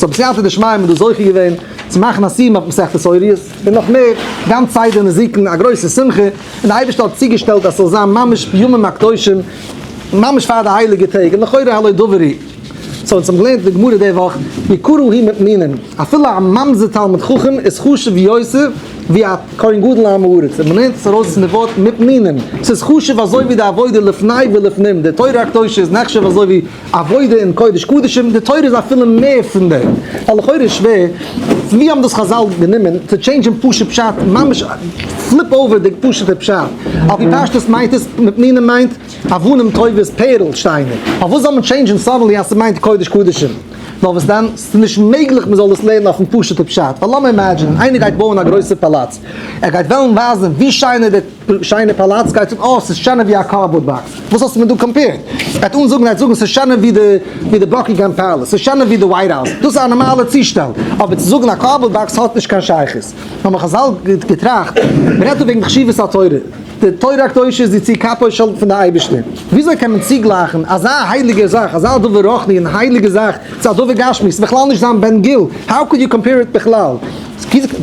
So בסייעתא דשמיא האבן מיר דא זוכה געווען צו מאכן א סיום אויף מסכת הוריות, און נאך מער, גאנץ סדר נזיקין, א גרויסע שמחה, און די אייבערשטער האט צוגעשטעלט אז ס'זאל זיין ממש בימים הקדושים, ממש פאר די הייליגע טעג, און לכאורה הלא דבר הוא. So אונז האבן געלערנט אין די גמרא די וואך, יקרה היא מפנינים, אפילו א ממזר תלמיד חכם איז חשוב יותר ווי א כהן גדול עם הארץ, און מ'לערנט עס ארויס פון די ווארט מפנינים, ס'איז חשוב אזוי ווי די עבודה לפני ולפנים, די תורה הקדושה איז נחשב אזוי ווי עבודה אין קודש קדשים, די תורה איז אפילו מער פון דעם, ווייל לכאורה איז שווער, פון ווי האבן דאס חזל גענומען צו change ען פשוט פשט, ממש flip over די פשוט'ע פשט, על פי פשטות מיינט עס, מפנינים מיינט אבנים טובות פערל שטיינער, פארוואס זאל מען change ען suddenly אז ס'מיינט קודש קדשים? נאר וואס דען, ס'איז נישט מעגליך מ'זאל דאס לערנען אויפן פשוט'ע פשט, ווייל לאמיר imagine ען, איינער גייט בויען א גרויסע פאלאץ, ער גייט וועלן ווייזן ווי שיין איז די שיינע פאלאץ, גייט זאגן אה ס'איז שענער ווי א cardboard box, וואס האסטו מיר דא compared? גייט אנזאגן גייט זאגן ס'איז שענער ווי די ווי די Buckingham Palace, ס'איז שענער ווי די White House, דאס איז א נארמאלע צושטעל, אבער צו זאגן א cardboard box האט נישט קיין שייכות. האבן חזל געטראכט, מ'רעדט דא וועגן חשיבות התורה, די תורה הקדושה איז די צו כפו של פון די אייבערשטער, וויאזוי קען מען צוגלייכן אזא הייליגע זאך, אזא דבר רוחני און הייליגע זאך, צו א דבר גשמי, ס'איז בכלל נישט זיין בן גיל, how could you compare it בכלל?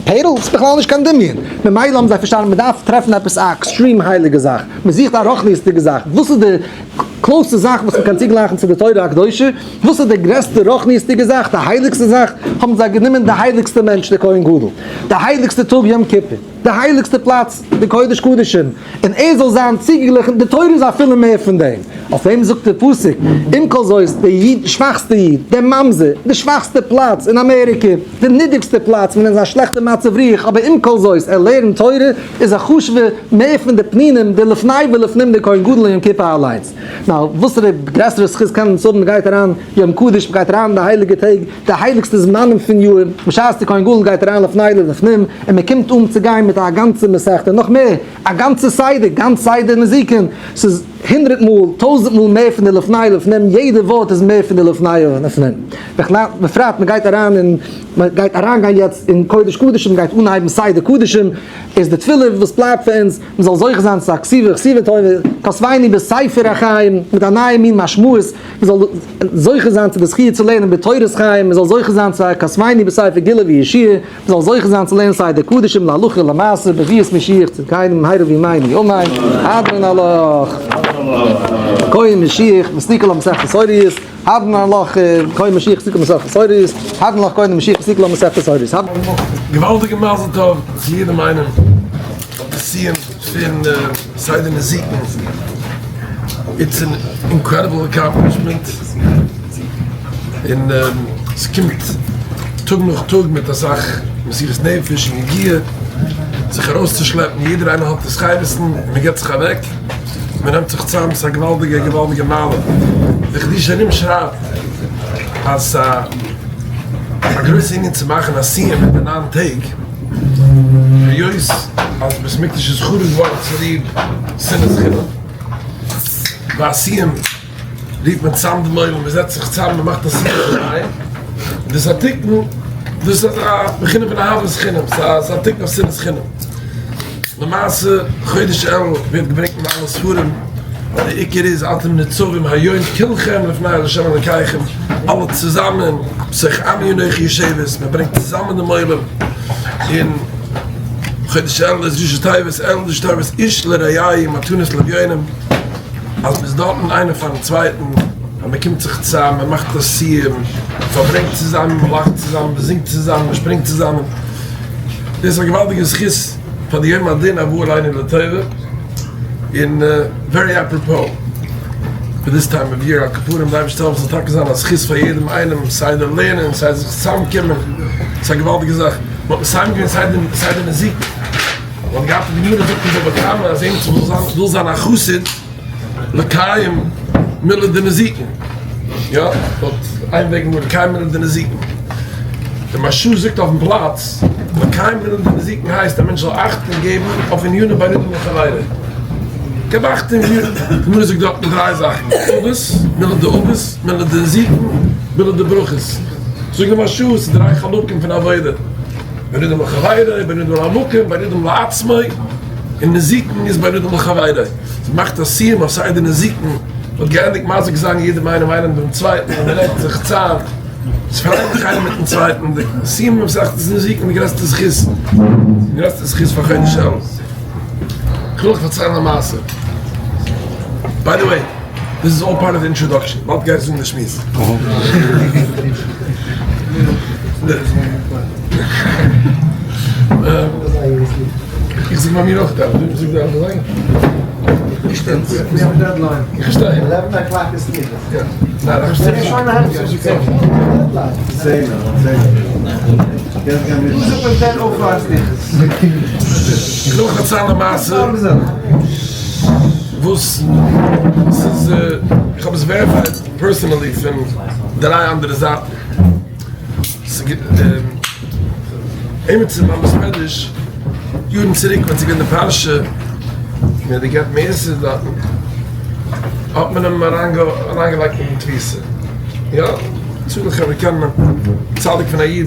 פערל? ס'איז בכלל נישט קיין דמיון. ממילא האבן זיי פארשטאנען מ'דארף טרעפן עפעס א extreme הייליגע זאך, מ'זוכט א רוחניות'דיגע זאך, וואס איז די close סטע זאך וואס מ'קען צוגלייכן צו די תורה הקדושה? וואס איז די גרעסטע רוחניות'דיגע זאך, די הייליגסטע זאך? האבן זיי גענומען די הייליגסטע מענטש די כהן גדול, די הייליגסטע טאג יום כיפור, די הייליגסטע פלאץ די קודש קדשים, און ער זאל זיין צוגעגליכן, די תורה איז אפילו מער פון דעם. אויף דעם זאגט דער פסוק, עם כל זאת, דער איד, די שוואכסטע איד, דער ממזר, די שוואכסטע פלאץ אין אמעריקע, די נידריגסטע פלאץ, מען איז א שלעכטע מצב רוח, אבער עם כל זאת, ער לערנט תורה, איז א חשוב'ער מער פון די פנינים, די לפני ולפנים, די כהן גדול און יום כיפור אליינס. Now, וואסערע גרעסערע זכות קען אונז האבן, מען גייט אריין יום קדוש, מען גייט אריין אין די הייליגע טעג, די הייליגסטע זמנים פון יאר, בשעת די כהן גדול גייט אריין לפני ולפנים, און מען קומט אן צו גיין מיט א גאנצע מסכתא, נאך מער, א גאנצע סדר, גאנץ סדר נזיקין, ס'איז הונדרעט מאל, טויזענט מאל מער פון די לפני ולפנים, יעדע ווארט איז מער פון די לפני ולפנים. בפרט מען גייט אריין אין, מען גייט אריינגיין יעצט אין קודש קדשים, מען גייט אנהייבן סדר קדשים, איז די תפילה וואס בלייבט פאר אונז, מען זאל זוכה זיין צו א כתיבה וכתיבה טובה, כתבנו בספר החיים, מיט א נייע מין משמעות, מען זאל זוכה זיין צו די זכי' צו לערנען בתורת חיים, מען זאל זוכה זיין צו א כתבנו בספר גאולה וישועה, מען זאל זוכה זיין צו לערנען סדר קדשים להלכה ולמעשה בביאת משיח צדקינו במהרה בימינו אמן, הדרן עלך כהן משיח וסליקא לה מסכת הוריות, הדרן עלך כהן משיח וסליקא מסכת הוריות, הדרן עלך כהן משיח וסליקא לה מסכת הוריות. געוואלדיגע מזל טוב צו יעדעם איינעם אויף די סיום פון סדר נזיקין, it's an incredible accomplishment, און ס'קומט טאג נאך טאג מיט אסאך מסירות נפש און יגיעה זיך ארויסצושלעפן, יעדער איינער האט התחייבות'ן און מ'געבט זיך אוועק, מ'נעמט זיך צאם, ס'איז א געוואלדיגע געוואלדיגע מעלה. דער חידושי הרי"ם שרייבט אז ס'איז א גרויסע ענין צו מאכן א סיום אין די ניין טעג, היות אז בית מקדש איז חרוב געווארן צוליב שנאת חינם, ביי א סיום רופט מען צאם דעם עולם, מען זעצט זיך צאם, מען מאכט א סיום פון נייעם, און דאס איז א תיקון, דאס איז א בחינה פון אהבת חינם, ס'איז א תיקון אויף שנאת חינם. למעשה, חודש אלול ווערט געברענגט אין אלע ספרים, אז דער עיקר איז אתם נצבים היום כולכם לפני ה' אלקיכם, אלע צוזאמען, בתוך עמי אנכי יושבת, מען ברענגט צוזאמען דעם עולם, און חודש אלול איז ראשי תיבות, אלול ראשי תיבות איש לרעהו מתנות לאביונים. אז מ'איז דארטן איינער פארן צווייטן, אז מ'קומט זיך צוזאם, מ'מאכט א סיום, מ'פארברענגט צוזאמען, מ'לאכט צוזאמען, מ'זינגט צוזאמען, מ'שפרינגט צוזאמען, דאס איז א געוואלדיגע זכות פאר די יום הדין הבא עלינו לטובה, און very apropos for this time of year, על כל פנים די אייבערשטער זאל העלפן ס'זאל טאקע זיין א זכות פאר יעדעם איינעם, סיי די לערנען, סיי זיך צוזאמקומען, ס'איז א געוואלדיגע זאך, מ'האט מסיים געווען סיי די נזיקין. מען האט געהאט די גמרא זאגט אין בבא קמא אז איינער וואס וויל זיין א חסיד לקיים מילי דנזיקין, יא, דארט איין וועג נאר לקיים מילי דנזיקין, די מהרש"א זאגט אויפן פלאץ לקיים מילי דנזיקין הייסט א מענטש זאל אכטונג געבן אויף ענינים בין אדם לחבירו, געב אכטונג, די גמרא זאגט דארטן דריי זאכן, אבות, מילי דאבות, מילי דנזיקין, מילי דברכות, זאגט די מהרש"א ס'איז דריי חלקים פון עבודה. בין אדם לחבירו, בין אדם למקום, בין אדם לעצמו, און נזיקין איז בין אדם לחבירו. ס'מאכט א סיום אויף סדר נזיקין, מ'האט געענדיגט מזיק זיין יעדעם איינעם איינעם דעם צווייטן, און מ'נעמט זיך צאם. ס'איז פאראייניקט איינער מיטן צווייטן, די סיום מסכת נזיקין די גרעסטע זכות, די גרעסטע זכות פאר חודש אלול. כ'וויל אייך פארציילן א מעשה. by the way, this is all part of the introduction, באלד גיי איך זאגן די שמועס. איך זאג ביי מיר אויך דארף דו זאג דארף זאגן. איך פארשטיי. איך וויל אייך פארציילן א מעשה וואס ס'איז איך האב עס verified personally פון דריי אנדערע זייטן. עימיצער ביים בית מדרש יארן צוריק ווען ס'איז געווען די פרשה מיט די גט מעשה דארטן האט מען אים אריינגעלייגט אין תפיסה, יא, צדוק חברה קענען אים, צדיק פון א איד,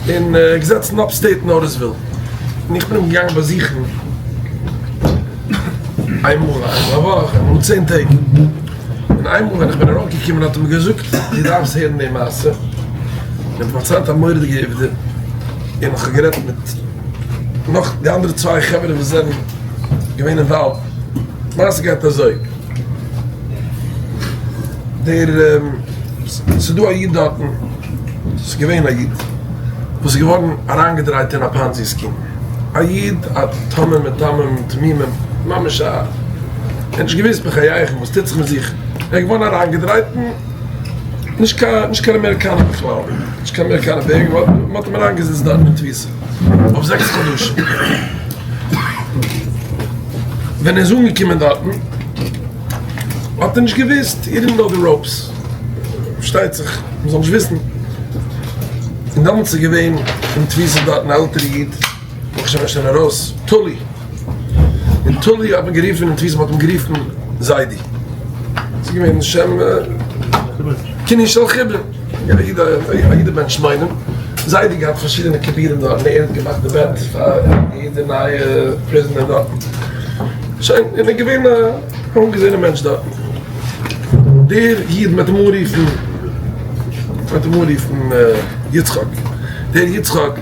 און געזעצן upstate אין אוטיסוויל, און איך בין אים געגאנגען באזוכן איינמאל א וואך, איינמאל צען טעג. און איינמאל ווען איך בין ארויפגעקומען האט ער מיר געזאגט דו דארפסט הערן די מעשה, און האט פארציילט א מורא'דיגע עובדה, און איך האב גערעדט מיט נאך די אנדערע צוויי חברה וואס זענען געווען involved, מעשה גייט אזוי, דער ס'איז דא א איד דארטן, ס'איז געווען א איד וואס איז געווארן אריינגעדרייט אין א Ponzi scheme, א איד א תמים מתמים תמימים, ממש א. ער האט נישט געוואוסט בחייכון וואס טוט זיך מיט זיך, ער איז געווארן אריינגעדרייט און נישט קיין נישט קיין אמעריקאנער בכלל, נישט קיין אמעריקאנער בירגער, מען האט אים אריינגעזעצט דארט אין תפיסה אויף זעקס חדשים. ווען ער איז אנגעקומען דארטן האט ער נישט געוואוסט, he didn't know the ropes, פארשטייט זיך מען זאל נישט וויסן, און דעמאלטס איז געווען אין תפיסה דארטן א עלטערע איד, ברוך השם ער איז שוין ארויס, טולי, און טולי האט מען גערופן אין תפיסה, מען האט אים גערופן זיידי, ס'איז געווען שם כינוי של חיבה, א איד א איד בן שמונים, זיידי געהאט פארשידענע כיבודים דארט, און ער האט געמאכט די בעט פאר יעדע נייע prisoner דארטן, שוין, און ער איז געווען א אנגעזעענע מענטש דארטן, דער איד מען האט אים אנגערופן, מען האט אים אנגערופן יצחק, דער יצחק.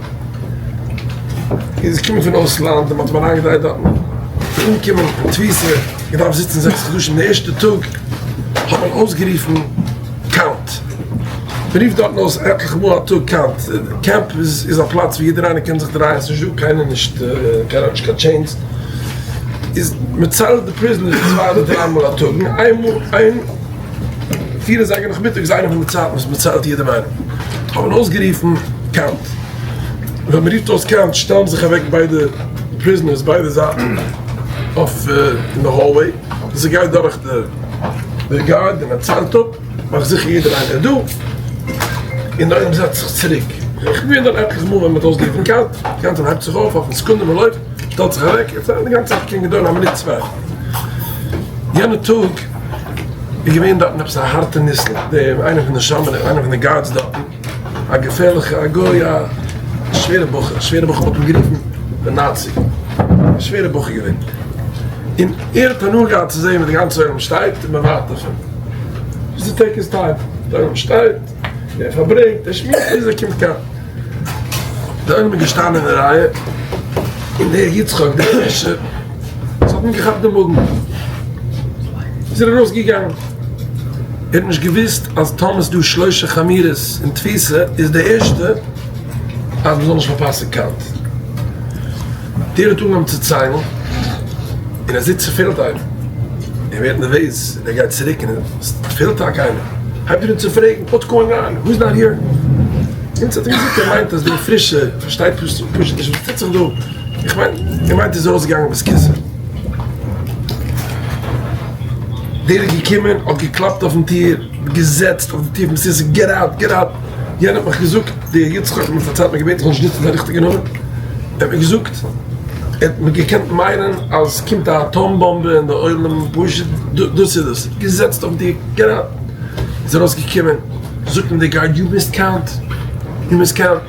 איז געקומען פון אויסלאנד און מען האט אים אריינגעדרייט דארטן, איז אנגעקומען אין תפיסה, געדארפט זיצן זעקס חדשים, די ערשטע טאג האט מען אויסגערופן count, מען רופט דארטן אויס עטליכע מאל א טאג count, camp איז א פלאץ ווי יעדער איינער קען זיך דרייען, ס'נישט דא קיינער נישט, קיינער האט נישט קיין chains, איז מען ציילט די prisoners צוויי אדער דריי מאל א טאג, און איינמאל איין פיר אזייגער נאכמיטאג איז איינע פון די צייטן וואס מען ציילט יעדעם איינעם, האט מען אויסגערופן count. ווען מען רופט אויס count שטעלן זיך אוועק ביידע prisoners ביידע זייטן אויף אין די hallway, ס'גייט דורך די guard און ער ציילט אפ, מאכט זיכער יעדער איינער איז דא, און דער עולם זעצט זיך צוריק. איך בין געווען דארט עטליכע מאל ווען מען האט אויסגערופן count, count און הייבט זיך אויף אויפן סעקונדע מען לויפט, שטעלט זיך אוועק, די גאנצע זאך קען געדויערן א מינוט צוויי. יענע טאג איז געווען דארטן עפעס א הארטע ניסל, דער איינער פון די שומרים, איינער פון די guards דארטן, א געפערליכע, א גוי, א שווערע בחור, א שווערע בחור, מ'האט אים גערופן די נאצי, א שווערע בחור געווען, און ער האט הנאה געהאט צו זען ווי די גאנצע עולם שטייט און מ'ווארט אויף אים, just to take his time, די עולם שטייט, ער פארברענגט, ער שמועסט ביז ער קומט קיין, די עולם איז געשטאנען אין רייע, און דער יצחק דער פרישער, ס'האט אים געכאפט די מאגן, איז ער ארויס געגאנגען, ער האט נישט געוואוסט אז טאמער איז דא שלשה חמירות אין תפיסה איז די ערשטע אז מ'זאל נישט פארפאסן count. דער האט אנגעהויבן צו ציילן און ער זעט ס'פעלט איינער, ער ווערט נערוועז און ער גייט צוריק און ס'פעלט טאקע איינער, הייבט ער אן צו פרעגן what's going on? who is not here? אונז האט ער געזאגט ער מיינט אז דער פרישע פארשטייט פשוט נישט וואס טוט זיך דא, איך מיין ער מיינט איז ארויסגעגאנגען בית הכסא. דער איז געקומען האט געקלאפט אויפן טיר, געזעצט אויף די טיר פון בית הכסא get out get out, יענער האט מיך געזאגט, דער יצחק האט מיר פארציילט, מיר געבעטן איך זאל נישט נוצן זיין ריכטיגע נאמען, ער האט מיר געזאגט, ער האט מיר געקענט מיינען אז עס קומט א אטאם באמבע און די עולם פשוט דאס איז דאס, געזעצט אויפן טיר get out, איז ארויס געקומען, זאגט אים דער guard you missed count, you missed count,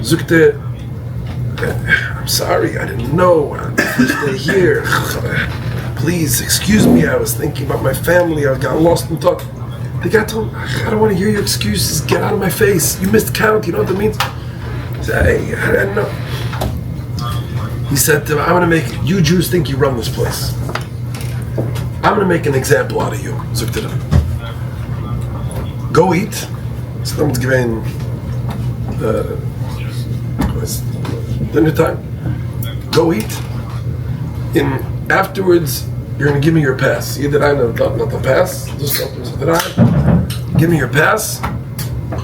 זאגט ער. I'm sorry I didn't know first day here please excuse me I was thinking about my family I got lost in thought. די guard told him, I don't want to hear your excuses, get out of my face, you missed count, you know what that means? I don't know. He said to him, I'm gonna make you Jews think you run this place. I'm gonna make an example out of you, זאגט ער אים. Go eat. ס'איז דעמאלטס געווען כ'ווייס dinner time. Go eat און afterwards you're gonna give me your pass. יעדער איינער דארטן האט א pass, דאס לאזט מען זיך דרייען. Give me your pass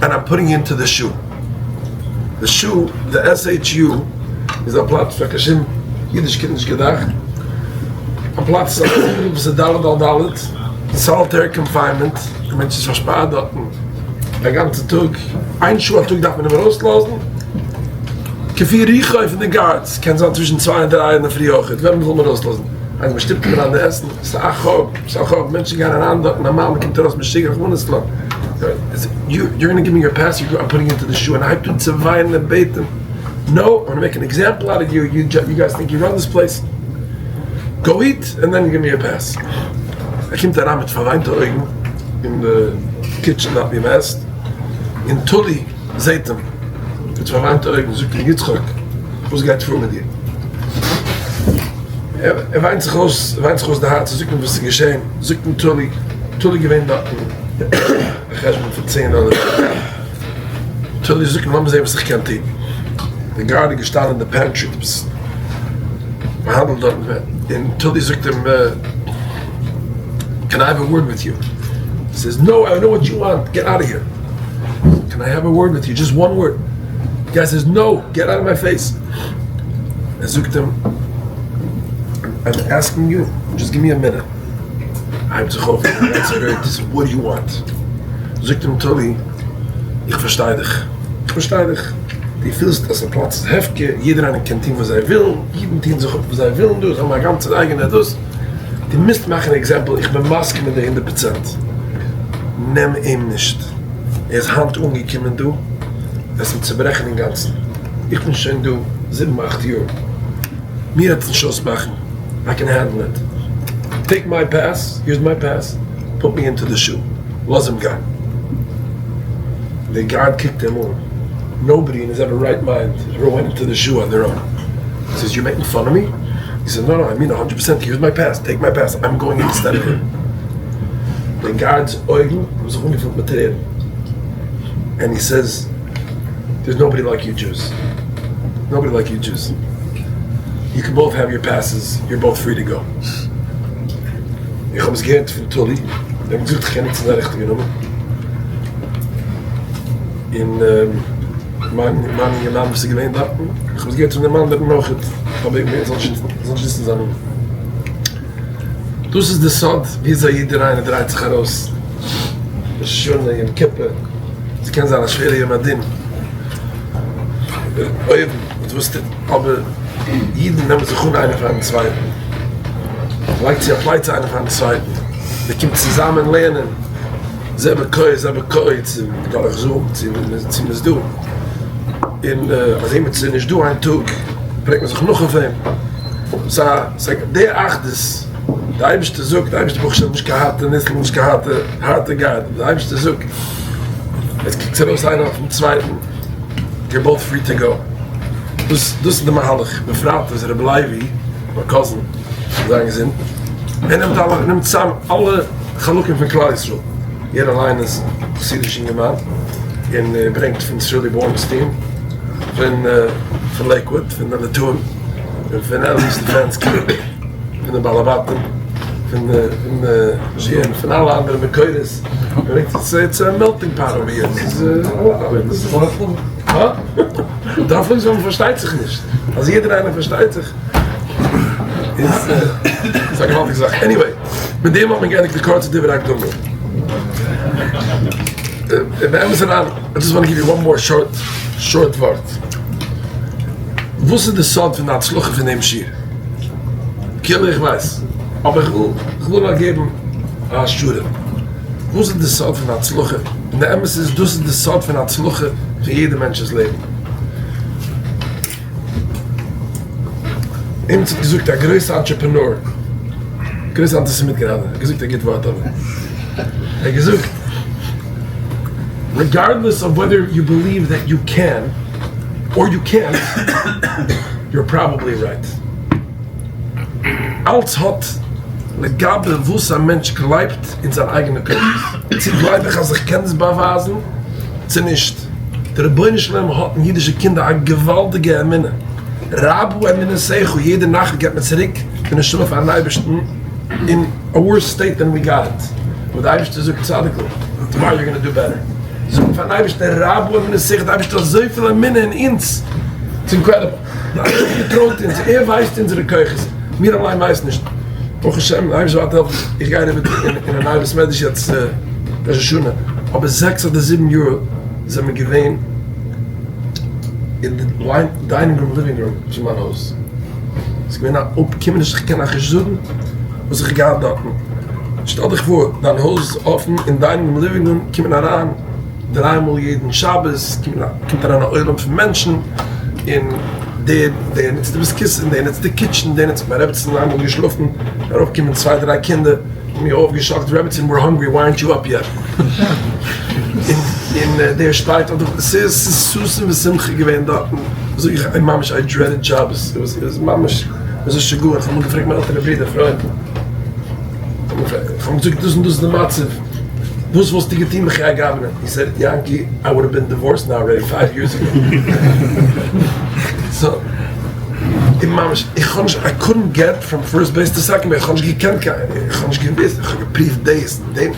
and I'm putting you into the SHU. די SHU, די SHU, איז א פלאץ פאר קיין שום אידיש קינד נישט געדאכט. א פלאץ וואס איז ד' על ד', solitary confinement, די מענטש איז פארשפארט דארטן א גאנצע טאג, איין שעה א טאג דארף מען אים ארויסלאזן, כפי רוחו פון די guards, קען זיין צווישן צוויי און דריי אינדערפרי אויכעט, ווען מ'זאל אים ארויסלאזן, אז מ'שטופט אים אריין די עסן, ס'איז א חוב, ס'איז א חוב, מענטשן גייען אריין דארטן, א מאמע קומט ארויס משוגע רחמנא ליצלן, you gonna give me your pass, you I'm putting into the SHU, און הייבט אן צו וויינען און בעטן, no, I'm gonna make an example out of you, you guys think you run this place, go eat and then give me your pass. ער קומט אריין מיט פארוויינטע אויגן אין די kitchen דארט ווי מ'עסט, און טולי זעט אים מיט פארוויינטע אויגן, זאגט אים, יצחק, וואס גייט פאר מיט דיר? ער וויינט זיך אויס, ער וויינט זיך אויס די הארץ, ער זאגט אים וואס איז געשען, זאגט אים טולי, טולי געווען דארטן א חשבון פון צען דאלער, טולי זאגט אים, לאמיר זען וואס איך קען טון, די guard איז געשטאנען אין די pantry, עפעס פארהאנדלט דארטן, און טולי זאגט אים, can I have a word with you? He says, no, I know what you want, get out of here. Can I have a word with you? Just one word. The guy says, no, get out of my face. ער זאגט אים, I'm asking you, just give me a minute. הייבט זיך אויף, what do you want? זאגט אים טולי, איך פארשטיי דיך, איך פארשטיי דיך, דו פילסט אז די פלאץ איז הפקר, יעדער איינער קען טון וואס זיי ווילן, אידן טוען זיך אפ וואס זיי ווילן דא, זיי האבן א גאנצע אייגענע דאס, דו מוזט מאכן example, איך בין מסכים מיט דיר הונדערט פראצענט, נעם אים נישט, ער איז היינט אנגעקומען דא, וועסט אים צוברעכן אינגאנצן, איך בין שוין דא זיבן אכט יאר, מיר וועט עס נישט אויסמאכן, I can handle it, take my pass, here's my pass, put me into the SHU, לאז אים גיין. דער guard קוקט אים אן, nobody in his ever right mind ever went into the SHU on their own. He says, you're making fun of me? He says, no, no, I mean 100%, here's my pass, take my pass, I'm going instead of him. דער guard's אויגן האבן זיך אנגעפילט מיט טרערן. And he says, there's nobody like you Jews. Nobody like you Jews. You can both have your passes, you're both free to go. איך האב עס געהערט פון טולי, ער האט געזאגט איך קען ניצן זיין ריכטיגע נאמען. און מיין מיין אינגערמאן וואס איז געווען דארטן, איך האב עס געהערט פון דעם מאן דארטן אויכעט, אבער איך זאל נישט זאל נישט וויסן זיין נאמען. דאס איז די סוד וויאזוי יעדער איינער דרייט זיך ארויס ראש השנה יום כיפור, עס קען זיין א שווערע יום הדין, אויבן מיט וואס טוט אבער אידן נעמען זיך אן איינער פארן צווייטן, לייגט צו א פלייצע איינער פארן צווייטן, מען קומט צוזאמען לערנען, זה בכה זה בכה, צו דורך Zoom צו מען איז דא, און אז עימיצער איז נישט דא איין טאג פרעגט מען זיך נאך אויף אים, סא די אחדות, די אייבערשטער זאגט, די אייבערשטער ברוך השם נישט קיין הארטע ניסל, נישט קיין הארטע הארטע guard, די אייבערשטער זאגט, עס קוקט ארויס איינער אויפן צווייטן, you're both free to go. דאס דאס איז די מהלך, בפרט אז רבי לייבי, מיין cousin, זאל זיין געזונט, ער נעמט אלע, ער נעמט צאם אלע חלקים פון כלל ישראל, יעדער אליין איז חסידיש אינגערמאן, און ער ברענגט פון שרולי בורנסטין, פון פון לעיקוואד, פון די ליטאים, און פון אלי סטעפאנסקי, פון די בעלי בתים, פון די פון די פון אלע אנדערע מקורות, ער ברענגט עס it's a melting pot over here, ס'איז הא? דארפלינגס ווען מ'פארשטייט זיך נישט, אז יעדער איינער פארשטייט זיך איז איז א געוואלדיגע זאך, anyway, מיט דעם האט מען געענדיגט די קורצע דברי הקדמה. באמת אריין, I just want to give you one more short short ווארט. וואס איז די סוד פון די הצלחה פון דעם שיעור? כאילו איך ווייס, אבער איך וויל איך וויל נאר געבן א השערה. וואס איז די סוד פון הצלחה? און די אמת איז דאס איז די סוד פון הצלחה פון יעדע מענטש'ס לעבן. עימיץ האט געזאגט א גרויסע entrepreneur, גרויסע אנטיסעמיט גראדע, האט געזאגט א גוט ווארט אבער, ער האט געזאגט. Regardless of whether you believe that you can or you can't, you're probably right. אלץ האט לגבי וואס א מענטש גלייבט אין זיין אייגענע כוחות. צו גלייב איך אז איך קען עס באווייזן צו נישט. דער רבונו של עולם האט אין אידישע קינדער א געוואלדיגע אמונה. רבה אמונתך, יעדע נאכט געבט מען צוריק די נשמה פארן אייבערשטן אין א worse state than we got it. אבער דער אייבערשטער זאגט צדיק'ל, tomorrow you're gonna do better. זאגט מען פארן אייבערשטן רבה אמונתך, דער אייבערשטער האט אזויפיל אמונה אין אונז, it's incredible. דער אייבערשטער געטרויט אונז, ער ווייסט אונזערע כוחות, מיר אליין ווייסן נישט. ברוך השם, דער אייבערשטער זאל העלפן, איך גיי אריבער אין א נייע בית מדרש יעצט ראש השנה, אבער זעקס אדער זיבן יאר זענען מיר געווען אין די dining room living room פון מיין הויז, ס'איז געווען א אפקומעניש איך קען אייך נישט זאגן וואס איך האב געהאט דארטן, שטעל דיך פאר דיין הויז איז אפן אין dining room living room קומען אריין דריי מאל יעדן שבת קומט אריין א עולם פון מענטשן, און דער דער נוצט די בית הכסא און דער נוצט די kitchen, דער נוצט, מיין רעבעצין איז איינמאל געשלאפן, ארויף קומען צוויי דריי קינדער, האבן מיר אויפגעשאקט, רעבעצין we're hungry why aren't you up yet? און דער שטייט אויף די, ס'איז ששון ושמחה געווען דארטן, זאג איך ממש I dreaded שבת, ס'איז ממש, ס'איז משוגע, איך האב אמאל געפרעגט מיין עלטערע ברודער פרוינד, איך האב אים געזאגט דאס און דאס איז די מצב. וואס וואלסטו געטון בחיי גאווערנער? He said, יענקי, I would have been divorced now already five years ago. So, און ממש, איך האב נישט, I couldn't get from first base to second base, איך האב נישט געקענט קיין, איך האב נישט געוואוסט, איך האב געפריווט דאס און דעם,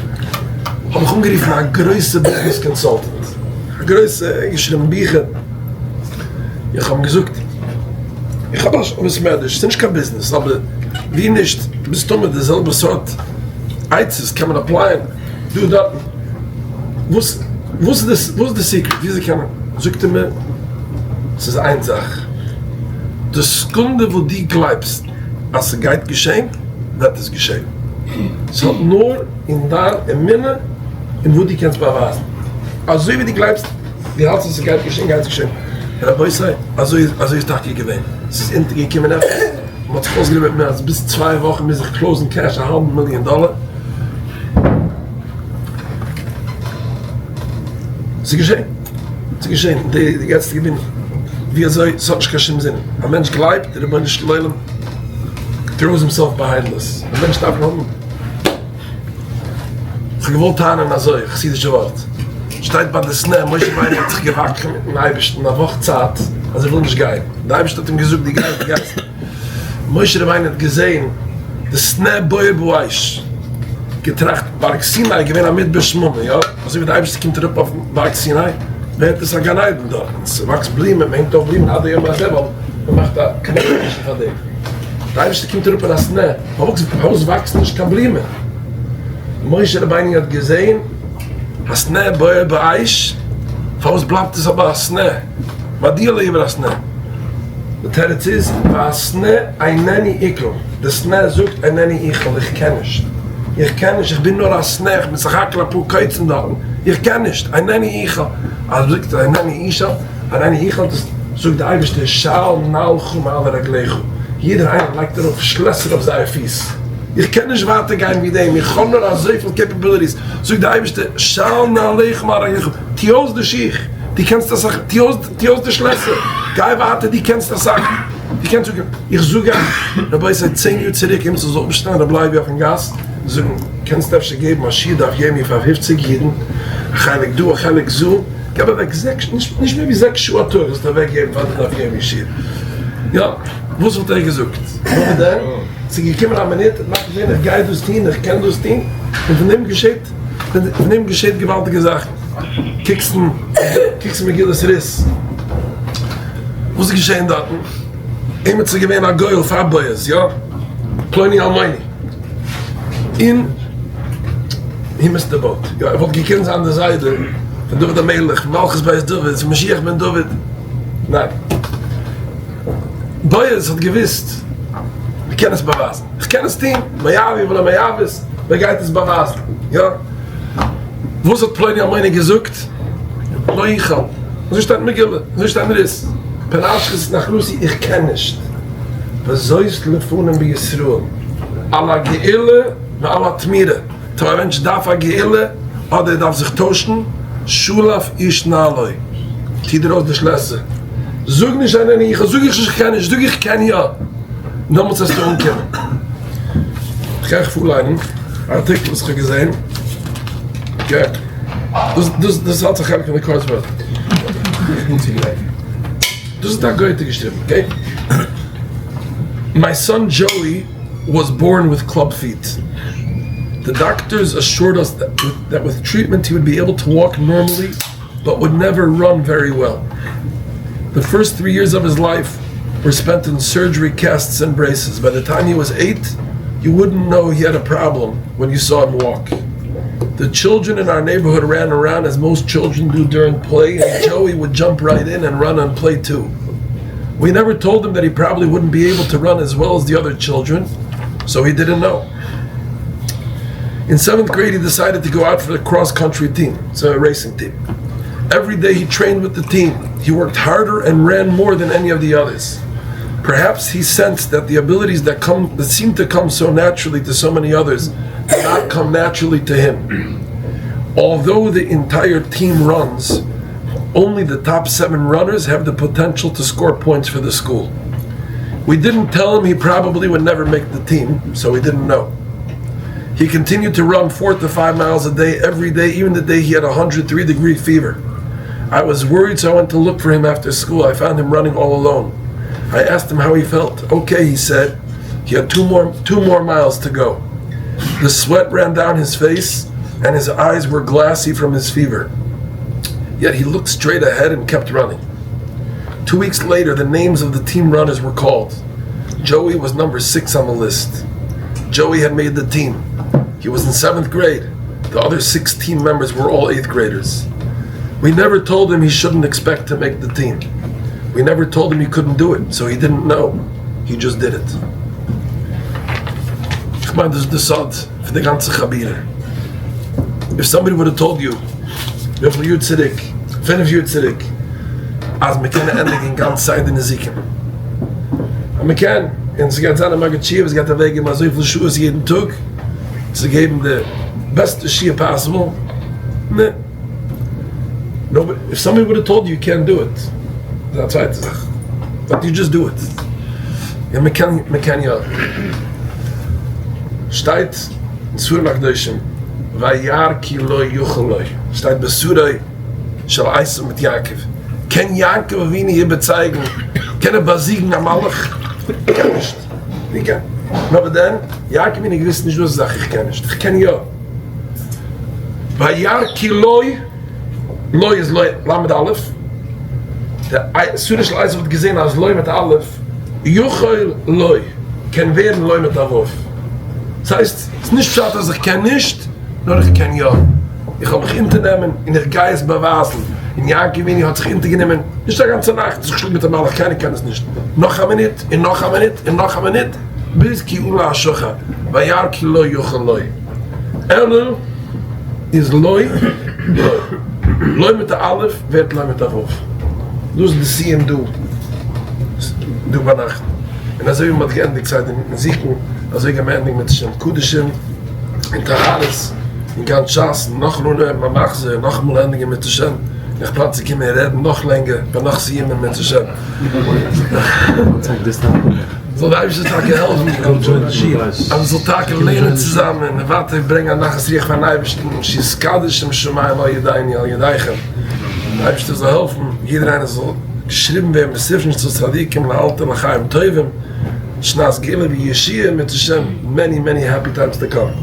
האב איך אנגערופן א גרויסע business consultant, א גרויסע, געשריבן ביכער, איך האב אים געזאגט, איך האב א בית מדרש, ס'איז נישט קיין ביזנעס, אבער ווי נישט, מסתמא די זעלבע סארט עצות קען מען apply ען דא דארטן, וואס וואס איז וואס איז די secret וויאזוי קען מען, זאגט ער מיר ס'איז איין זאך, די סעקונדע וואס דו גלייבסט אז ס'גייט געשען וועט עס געשען, ס'האט נאר אין דיין אמונה און וואס דו קענסט באווייזן, אזוי ווי דו גלייבסט דו האלטסט אז ס'גייט געשען גייט עס געשען, רבותי אזוי אזוי איז טאקע געווען, ס'איז אונטערגעקומען עפעס. מען האט זיך אויסגענומען מיט מיר אז ביז צוויי וואכן מוז איך close ן cash א האלבן מיליאן דאלער. ס'איז געשען. ס'איז געשען. די יעצטיגע בין ווי אזוי ס'האט נישט קיין שום זין. א מענטש גלייבט, דער רבונו של עולם throws himself behind us. א מענטש דארף האבן. כ'האב געוואלט טענה'ן אזוי, חסידישע ווארט. שטייט ביי די סנה, משה רבינו האט זיך געוואקלט מיטן אייבערשטן א וואך צייט אז ער וויל נישט גיין. דער אייבערשטער האט אים געזאגט דו גייסט, דו גייסט. משה רבינו האט געזען די סנה בוער באש, געטראכט, בארג סיני איז געווען א מדבר שממה, יא? אזוי ווי דער אייבערשטער קומט אראפ אויפן בארג סיני, ווערט עס א גן עדן דארט, ס'וואקסט בלומען, מ'הענגט אויף בלומען עד היום הזה, ווייל מ'מאכט א connection פאר דעם. דער אייבערשטער קומט אראפ אין א סנה, פארוואס וואקסט נישט קיין בלומען? משה רבינו האט געזען הסנה בוער באש, פארוואס בלייבט עס אבער א סנה? מדוע לא יבער הסנה? די תירוץ איז, והסנה איננו אוכל, די סנה זאגט איננו אוכל, איך קען נישט, איך קען נישט, איך בין נאר א סנה, איך בין סך הכל אפאר קוצים דארטן, איך קען נישט, איננו אוכל, אז מ'זאגט איננו אוכל, איננו אוכל, דאס זאגט די אייבערשטער של נעלך מעל רגליך, יעדער איינער לייגט ארויף שלעסער אויף זייער פיס, איך קען נישט ווייטער גיין ווי דעם, איך האב נאר אזויפיל capabilities, זאגט די אייבערשטער של נעלך מעל רגליך, טו אויס די שיך, דו קענסט אסאך, טו אויס, טו אויס די שלעסער, גיי ווייטער, דו קענסט אסאך, דו קענסט זאגן, איך זאג אייך, רבותי, צען יאר צוריק עמיצער זאל אויפשטיין רב לייבי אויפן גאס, זאגן, קענסט אפשר געבן א שיעור דף יומי פאר פופציג אידן, א חלק דא, א חלק זא, געב אוועק זעקס, נישט מער ווי זעקס שעה א טאג זאלסטו אוועק געבן פאר די דף יומי שיעור, יא, וואס וואלט ער געזאגט? נאר דען, ס'איז געקומען א מינוט, האט מאכט געזען איך גיי דאס טון, איך קען דאס טון, און פון דעם געשעט, פון דעם געשעט געוואלדיגע זאכן. קוקסט אין, קוקסט אין מגילת רות, וואס איז געשען דארטן? עימיצער איז געווען א גואל פאר בועז, יא? פלוני אלמוני. און he missed the boat. יא, ער וואלט געקענט זיין דער זיידע פון דוד המלך, מלכות בית דוד, פון משיח בן דוד. ניין. בועז האט געוואוסט, מען קען עס באווייזן. איך קען עס טון, מואבי ולא מואבית, מען גייט עס באווייזן. יא. וואס האט פלוני אלמוני געזאגט? לא אוכל. אזוי שטייט אין מגילה, אזוי שטייט אין רות. פן אשחית נחלתי, איך קען נישט. וזאת לפנים בישראל, על הגאולה ועל התמורה. טא א מענטש דארף א גאולה, אדער ער דארף זיך טוישן. שלף איש נעלו, טו דיר אויס די שלעסער, זאג נישט אינני יכול, זאג איך נישט איך קען נישט, זאג איך קען יא, דעמאלטס וועסטו אנקומען. כ'גיי אייך פארליינען א ארטיקל וואס כ'האב געזען. דאס דאס איז אלץ א חלק פון די קורצווערטער. דאס האט א גוי'טע געשריבן, okay? My son Joey was born with club feet. The doctors assured us that with treatment he would be able to walk normally but would never run very well. The first three years of his life were spent in surgery casts and braces. By the time he was eight you wouldn't know he had a problem when you saw him walk. The children in our neighborhood ran around as most children do during play and Joey would jump right in and run and play too. We never told him that he probably wouldn't be able to run as well as the other children, so he didn't know. In seventh grade he decided to go out for the cross country team, it's a racing team. Every day he trained with the team. He worked harder and ran more than any of the others. Perhaps he sensed that the abilities that come that seem to come so naturally to so many others do not come naturally to him. Although the entire team runs, only the top seven runners have the potential to score points for the school. We didn't tell him he probably would never make the team, so he didn't know. He continued to run four to five miles a day every day, even the day he had a 103 degree fever. I was worried, so I went to look for him after school. I found him running all alone. I asked him how he felt. Okay, he said. He had two more, two more miles to go. The sweat ran down his face, and his eyes were glassy from his fever. Yet he looked straight ahead and kept running. Two weeks later, the names of the team runners were called. Joey was number six on the list. Joey had made the team. He was in seventh grade. The other six team members were all eighth graders. We never told him he shouldn't expect to make the team. We never told him he couldn't do it, so he didn't know. He just did it. איך מיין דאס איז די סוד פון די גאנצע חבירה. If somebody would have told you וויפיל יאר צוריק, פינף יאר צוריק, אז מען קען ענדיגן גאנץ סדר נזיקין, אז מען קען, און ס'גייט זיין א מגיד שיעור וואס גייט אוועקגעבן אזויפיל שעות יעדן טאג צו געבן די בעסטע שיעור possible, נע. No, if somebody would have told you you can't do it, איז א צווייטע זאך, but you just do it. און מען קען, מען קען יא. שטייט אין ספרים הקדושים, וירא כי לא יוכל לו, שטייט בשרו של עשו מיט יעקב, קען יעקב אבינו איבערצייגן, קען ער באזיגן א מלאך? קען נישט. ווי קען? נאר וואס דען? יעקב אבינו געוויס נישט דאס זאך איך קען נישט, איך קען יא. וירא כי לא, לא איז לא למד אלף, די שרו של עשו האט געזען אז לא מיט אלף, יכול לו, קען ווערן לא מיט א ו'. ס'הייסט, ס'איז נישט פשט אז איך קען נישט, נאר איך קען יא. איך וועל מיך אונטערנעמען און איך גיי עס באווייזן. און יעקב אבינו האט זיך אונטערגענומען, נישט א גאנצע נאכט זיך שלאגן מיט א מלאך, קיינער קען עס נישט, נאך א מינוט און נאך א מינוט און נאך א מינוט, ביז כי עלה השחר, וירא כי לא יכול לו. אלול איז לא לא. לא מיט א אלף ווערט לא מיט א ו'. דאס איז די סיום דא דא ביינאכט. און אזוי ווי מען האט געענדיגט סדר נזיקין, אזוי גייט מען ענדיגן מיט שם קדשים און טהרות און גאנץ שס, און נאכאמאל אנהויבן א מחזור און נאכאמאל ענדיגן מיט שם, און איך פלאן צו קומען און רעדן נאך לענגער ביי נאך סיומים מיט שם. זאל די אייבערשטער טאקע העלפן אז מען זאל טאקע לערנען צוזאמען און ווייטער ברענגען א נחת רוח פארן אייבערשטן, שיתקדש שם שמים על ידינו על ידיכם, די אייבערשטער זאל העלפן יעדער איינער זאל געשריבן ווערן בספרן של צדיקים לאלתר לחיים טובים, שנת גאולה וישועה אם ירצה השם, many many happy times to come.